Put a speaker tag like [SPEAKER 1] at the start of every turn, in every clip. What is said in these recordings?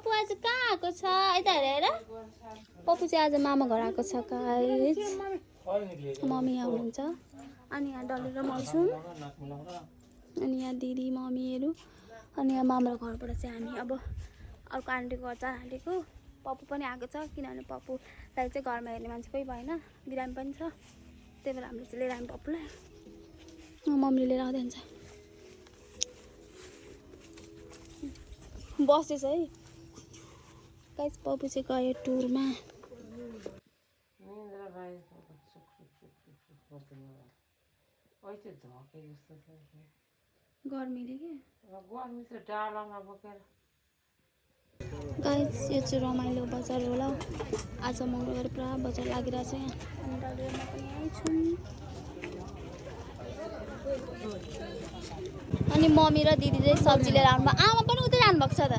[SPEAKER 1] पप्पू आज कहाँ आएको छ यता हेरेर पप्पू चाहिँ आज मामा घर आएको छ गाइस मम्मी यहाँ हुनुहुन्छ अनि यहाँ डल्ले र म छु अनि यहाँ दिदी मम्मीहरू अनि यहाँ मामा घरबाट चाहिँ हामी अब अर्को आन्टीको घर चार आन्टीको पप्पू पनि आएको छ किनभने पप्पूलाई चाहिँ घरमा हेर्ने मान्छे कोही भएन बिरामी पनि छ त्यही भएर हामीले चाहिँ लिएर आयौँ पप्पूलाई मम्मीले लिएर आउँदै हुन्छ बसेछ है गाइस पप्पू चाहिँ गयो टुरमा गर्मीले के गाइस यो चाहिँ रमाइलो बजार होला आज मङ्गलबार पुरा बजार लागिरहेछ यहाँ अनि डल्लेमा पनि यहीँ छु अनि मम्मी र दिदी चाहिँ सब्जी लिएर आउनुभयो आमा पनि उतै जानुभएको छ त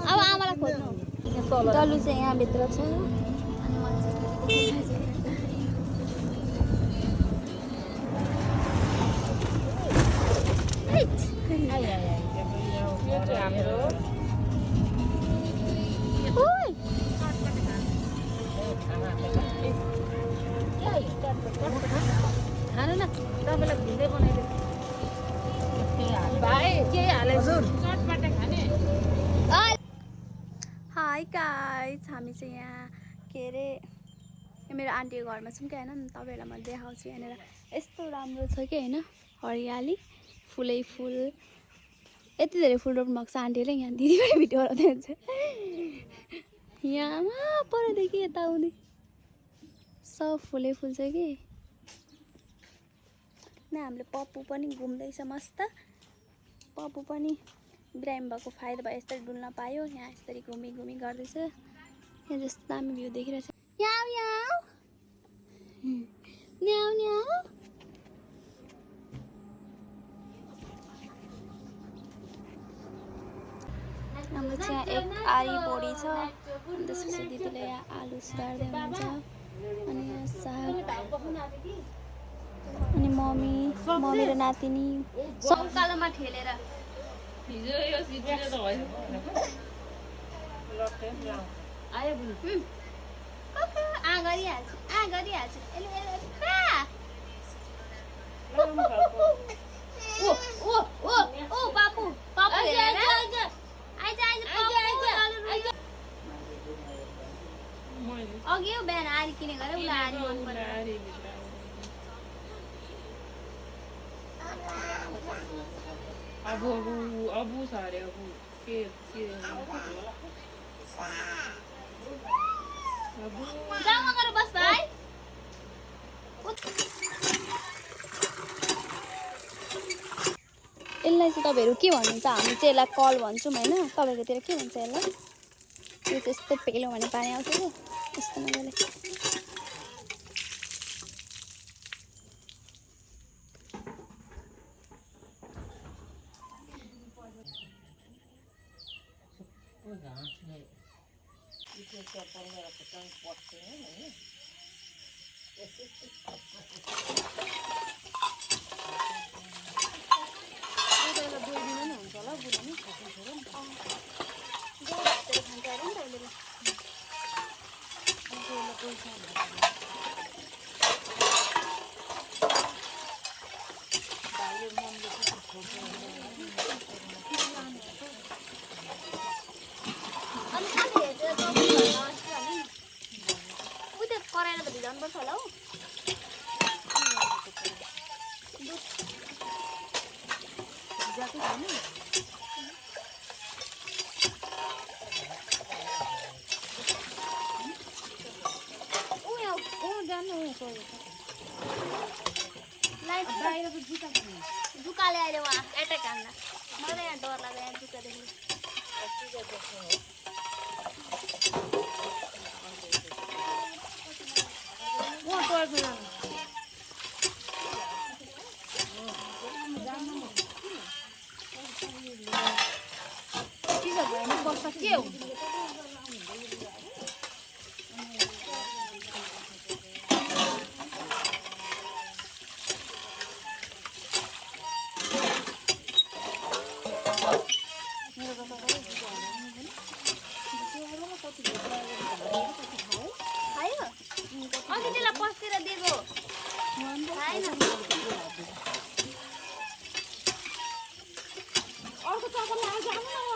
[SPEAKER 1] अब आमालाई खोज्नु डल्लु चाहिँ यहाँभित्र छ खानु न तपाईँलाई भिन्दै बनाइदिनु भाइ के हालेछ चटपटे खाने हाई गाइस हामी चाहिँ यहाँ के अरे मेरो आन्टीको घरमा छौँ कि होइन तपाईँहरूलाई म देखाउँछु यहाँनिर यस्तो राम्रो छ कि होइन हरियाली फुलै फुल यति धेरै फुल रोप्नु भएको छ आन्टीले यहाँ दिदी पनि भिडियो बनाउँदै हुन्छ यहाँ परदेखि यता आउने सब फुलै फुल छ कि न हामीले पप्पू पनि घुम्दैछ मस्त पप्पू पनि बिरामी भएको फाइदा भयो यसरी डुल्न पायो यहाँ यसरी घुमी घुमी गर्दैछ यहाँ जस्तो दामी भ्यू देखिरहेछ याउ याउ न्याउ न्याउ हाम्रो चाहिँ एक आरी बोडी छ अनि त्यसपछि दिदीले यहाँ आलु सुधार्दै हुनुहुन्छ अनि यहाँ साग अनि मम्मी र नातिनी सौकालोमा ठेलेर हिजो यो सिटीले त भयो आयो बुनु आ गरिहाल्छु ओ बापु हेरेर अघि यो बिहान आरी किने गरे उसलाई आरी मन पर्यो
[SPEAKER 2] अबु सारे अबु के
[SPEAKER 1] जाऊ मगर बस भाइ यसलाई चाहिँ तपाईँहरू के भन्नुहुन्छ हामी चाहिँ यसलाई कल भन्छौँ होइन तपाईँकोतिर के भन्छ यसलाई यो चाहिँ यस्तो पेलो भने पानी आउँछ कि यस्तो मजाले कराएर त भिजाउनुपर्छ होला हौ लाइट बाहिर त जुकाले आएर उहाँ एट्याक हान्दा मलाई यहाँ डर लाग्यो यहाँ जुकादेखि के हो मेरो खायो अघि त्यसलाई पस्तिर दिएको खाएन
[SPEAKER 2] अर्को चक्कर लाएर जानु न